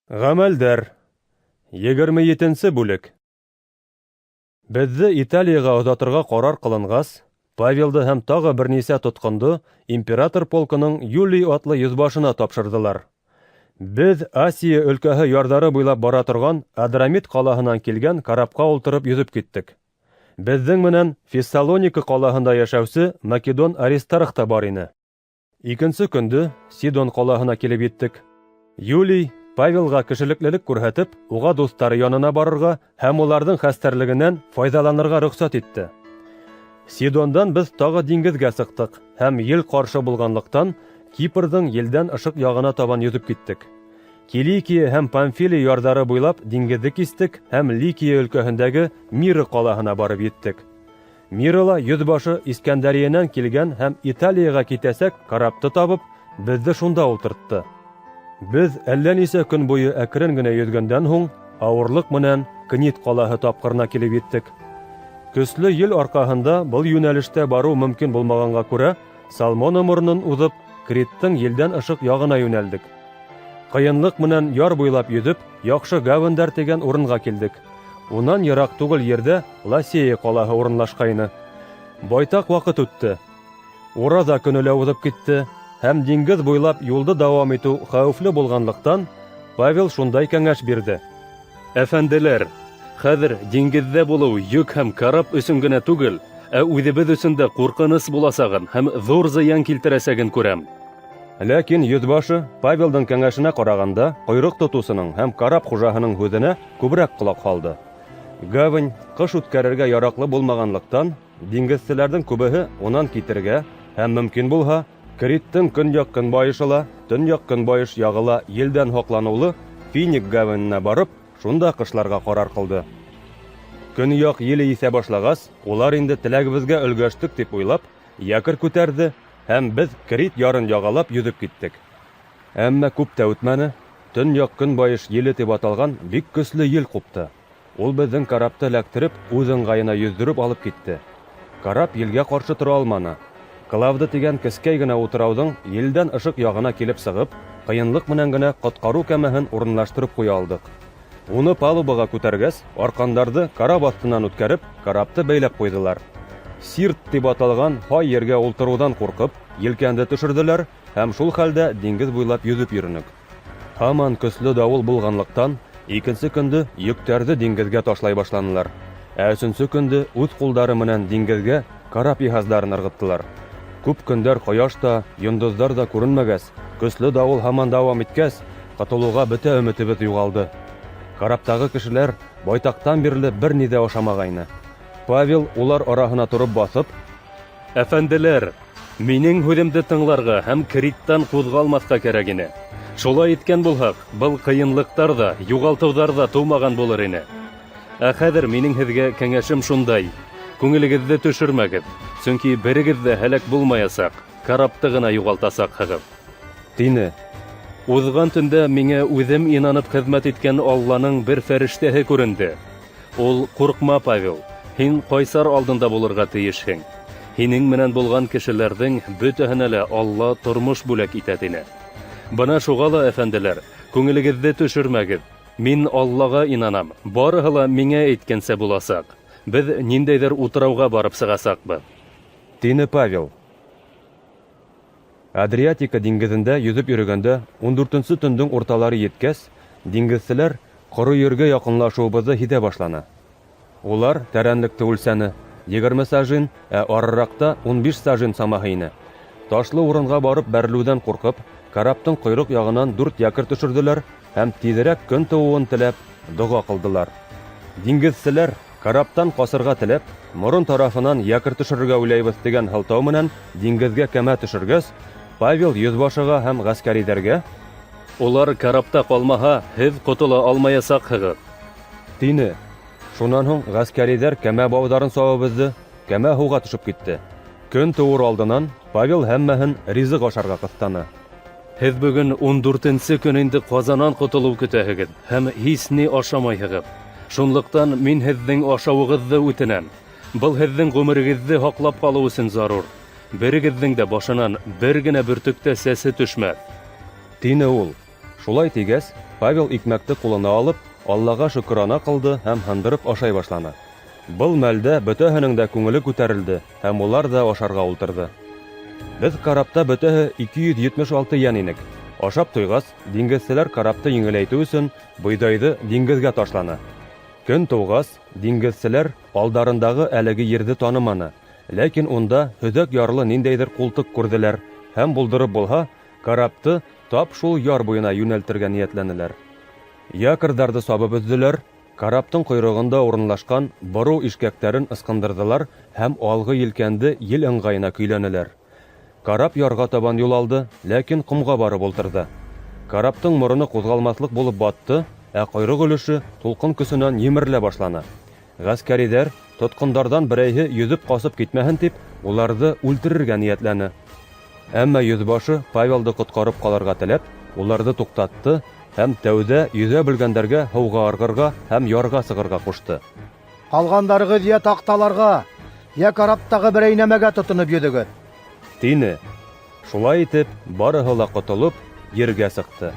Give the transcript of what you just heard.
Гамәлдәр. 27 нсе бүлек. Беҙҙе Италияға оҙатырға ҡарар ҡылынғас, Павелды һәм тағы бер нисә тотҡондо император полкының Юлий атлы йөҙбашына тапшырҙылар. Беҙ Асия өлкәһе ярҙары буйлап бара торған Адрамит ҡалаһынан килгән карапҡа ултырып йөҙөп киттек. Беҙҙең менән Фессалоника ҡалаһында йәшәүсе македон Аристарх та бар ине. Икенсе көндө Сидон ҡалаһына килеп еттек. Юлий Павелға кешелеклелек күрһәтеп, уға дуҫтары янына барырға һәм уларҙың хәстәрлегенән файҙаланырға рөхсәт итте. Сидондан беҙ тағы диңгеҙгә сыҡтыҡ һәм ел ҡаршы булғанлыҡтан Кипрҙың елдән ышыҡ яғына табан йөҙөп киттек. Киликия һәм Памфилия ярҙары буйлап диңгеҙҙе кистек һәм Ликия өлкәһендәге Мира ҡалаһына барып еттек. Мирала йөҙбашы Искәндәриенән килгән һәм Италияға китәсәк карапты табып, беҙҙе шунда ултыртты. Беҙ әллә нисә көн буйы әкрен генә йөҙгәндән һуң, ауырлыҡ менән Книд ҡалаһы тапҡырына килеп еттек. Көслө ел арҡаһында был йүнәлештә барыу мөмкин булмағанға күрә, Салмона моронон уҙып, Криттың елдән ышыҡ яғына йүнәлдек. Ҡыйынлыҡ менән яр буйлап йөҙөп, яҡшы гавандәр тигән урынға килдек. Унан йыраҡ түгел ерҙә Ласея ҡалаһы урынлашҡайны. Байтаҡ ваҡыт үтте. Ураҙа көнө лә уҙып китте, һәм диңгеҙ буйлап юлды дауам итеү хәүефле булғанлыҡтан, Павел шундай кәңәш бирҙе: Әфәнделәр, хәҙер диңгеҙҙә булыу йөк һәм карап өсөн генә түгел, ә үҙебеҙ өсөн дә ҡурҡыныс буласағын һәм ҙур зыян килтерәсәген күрәм. Ләкин йөҙбашы Павелдың кәңәшенә ҡарағанда ҡойроҡ тотоусының һәм карап хужаһының һүҙенә күберәк ҡолаҡ һалды. Гавань ҡыш үткәрергә яраҡлы булмағанлыҡтан, диңгеҙселәрҙең күбеһе унан китергә һәм мөмкин булһа, Криттың көньяҡ-көнбайышы ла, төньяҡ-көнбайыш яғы ла елдән һаҡланыулы Финик гаваненә барып, шунда ҡышларға ҡарар ҡылды. Көньяҡ еле иҫә башлағас, улар инде теләгебеҙгә өлгәштек тип уйлап, якорь күтәрҙе һәм беҙ Крит ярын яғалап йөҙөп киттек. Әммә күп тә үтмәне, төньяҡ-көнбайыш еле тип аталған бик көслө ел ҡупты. Ул беҙҙең карапты эләктереп, үҙ ыңғайына йөҙҙөрөп алып китте. Карап елгә ҡаршы тора алманы. Клавда тигән кескәй генә утрауҙың елдән ышыҡ яғына килеп сығып, ҡыйынлыҡ менән генә ҡотҡарыу кәмәһен урынлаштырып ҡуя алдыҡ. Уны палубаға күтәргәс, арҡандарҙы карап аҫтынан үткәреп, карапты бәйләп ҡуйҙылар. Сирт тип аталған һай ергә ултырыуҙан ҡурҡып, елкәнде төшөрҙөләр һәм шул хәлдә диңгеҙ буйлап йөҙөп йөрөнөк. Һаман көслө дауыл булғанлыҡтан, икенсе көндө йөктәрҙе диңгеҙгә ташлай башланылар. Ә өсөнсө көндө үҙ ҡулдары менән диңгеҙгә карап йыһаздарын ырғыттылар. Күп көндәр ҡояш та, йондоҙҙар да күренмәгәс, көслө дауыл һаман дауам иткәс, ҡотолоуға бөтә өмөтөбөҙ юғалды. Караптағы кешеләр байтаҡтан бирле бер ни ҙә ашамағайны. Павел улар араһына тороп баҫып: Әфәнделәр, минең һүҙемде тыңларға һәм Криттан ҡуҙғалмаҫҡа кәрәк ине. Шулай иткән булһаҡ, был ҡыйынлыҡтар ҙа, юғалтыуҙар ҙа тыумаған булыр ине. Ә хәҙер минең һеҙгә кәңәшем шундай: күңелегеҙҙе төшөрмәгеҙ, сөнки берегеҙ ҙә һәләк булмаясаҡ, карапты ғына юғалтасаҡһығыҙ, тине. Уҙған төндә миңә үҙем инанып хеҙмәт иткән Алланың бер фәрештәһе күренде. Ул: "Ҡурҡма, Павел, һин ҡайсар алдында булырға тейешһең. Һинең менән булған кешеләрҙең бөтәһенә лә Алла тормош бүләк итә", тине. Бына шуға ла, әфәнделәр, күңелегеҙҙе төшөрмәгеҙ. Мин Аллаға инанам, барыһы ла миңә әйткәнсә буласаҡ. Беҙ ниндәйҙер утрауға барып сығасаҡбыҙ, тине Павел. Адриатика диңгеҙендә йөҙөп йөрөгәндә 14-нсө төндөң урталары еткәс, диңгеҙселәр ҡоро ергә яҡынлашыуыбыҙҙы һиҙә башланы. Улар тәрәнлекте үлсәне: 20 сажин, ә арыраҡта 15 сажин самаһы ине. Ташлы урынға барып бәрелеүҙән ҡурҡып, караптың ҡойроҡ яғынан 4 якорь төшөрҙөләр һәм тиҙерәк көн тыуыуын теләп, доға ҡылдылар. Диңгеҙселәр караптан ҡасырға теләп, морон тарафынан якорь төшөрөргә уйлайбыҙ тигән һылтау менән диңгеҙгә кәмә төшөргәс, Павел йөҙбашыға һәм ғәскәриҙәргә: "Улар карапта ҡалмаһа, һеҙ ҡотола алмаясаҡһығыҙ", тине. Шунан һуң ғәскәриҙәр кәмә бауҙарын сабып өҙҙө, кәмә һыуға төшөп китте. Көн тыуыр алдынан Павел һәммәһен ризыҡ ашарға ҡыҫтаны. "Һеҙ бөгөн 14-нсе көн инде ҡазанан ҡотолоу көтәһегеҙ һәм һис ни ашамайһығыҙ. Шунлыҡтан мин һеҙҙең ашауығыҙҙы үтенәм. Был һеҙҙең ғүмерегеҙҙе һаҡлап ҡалыу өсөн зарур. Берегеҙҙең дә башынан бер генә бөртөк тә сәсе төшмәҫ", тине ул. Шулай тигәс, Павел икмәкте ҡулына алып, Аллаға шөкөрана ҡылды һәм һындырып ашай башланы. Был мәлдә бөтәһенең дә күңеле күтәрелде һәм улар ҙа ашарға ултырҙы. Беҙ карапта бөтәһе 276 йән инек. Ашап туйғас, диңгеҙселәр карапты еңеләйтеү өсөн бойҙайҙы диңгеҙгә ташланы. Көн тыуғас, диңгеҙселәр алдарындағы әлеге ерҙе таныманы, ләкин унда һөҙәк ярлы ниндәйҙер ҡултыҡ күрҙеләр һәм булдырып булһа, карапты тап шул яр буйына йүнәлтергә ниәтләнеләр. Якорҙарҙы сабып өҙҙөләр, караптың ҡойроғонда урынлашҡан бороу ишкәктәрен ысҡындырҙылар һәм алғы елкәнде ел ыңғайына көйләнеләр. Карап ярға табан юл алды, ләкин ҡомға барып ултырҙы. Караптың мороно ҡуҙғалмаҫлыҡ булып батты, ә ҡойроҡ өлөшө тулҡын көсөнән емерелә башланы. Ғәскәриҙәр тотҡондарҙан берәйһе йөҙөп ҡасып китмәһен тип, уларҙы үлтерергә ниәтләне. Әммә йөҙбашы Павелды ҡотҡарып ҡалырға теләп, уларҙы туҡтатты һәм тәүҙә йөҙә белгәндәргә һыуға ырғырға һәм ярға сығырға ҡушты. Ҡалғандарығыҙ йә таҡталарға, йә караптағы берәй нәмәгә тотоноп йөҙөгөҙ. Тине. Шулай итеп, барыһы ла ҡотолоп, ергә сыҡты.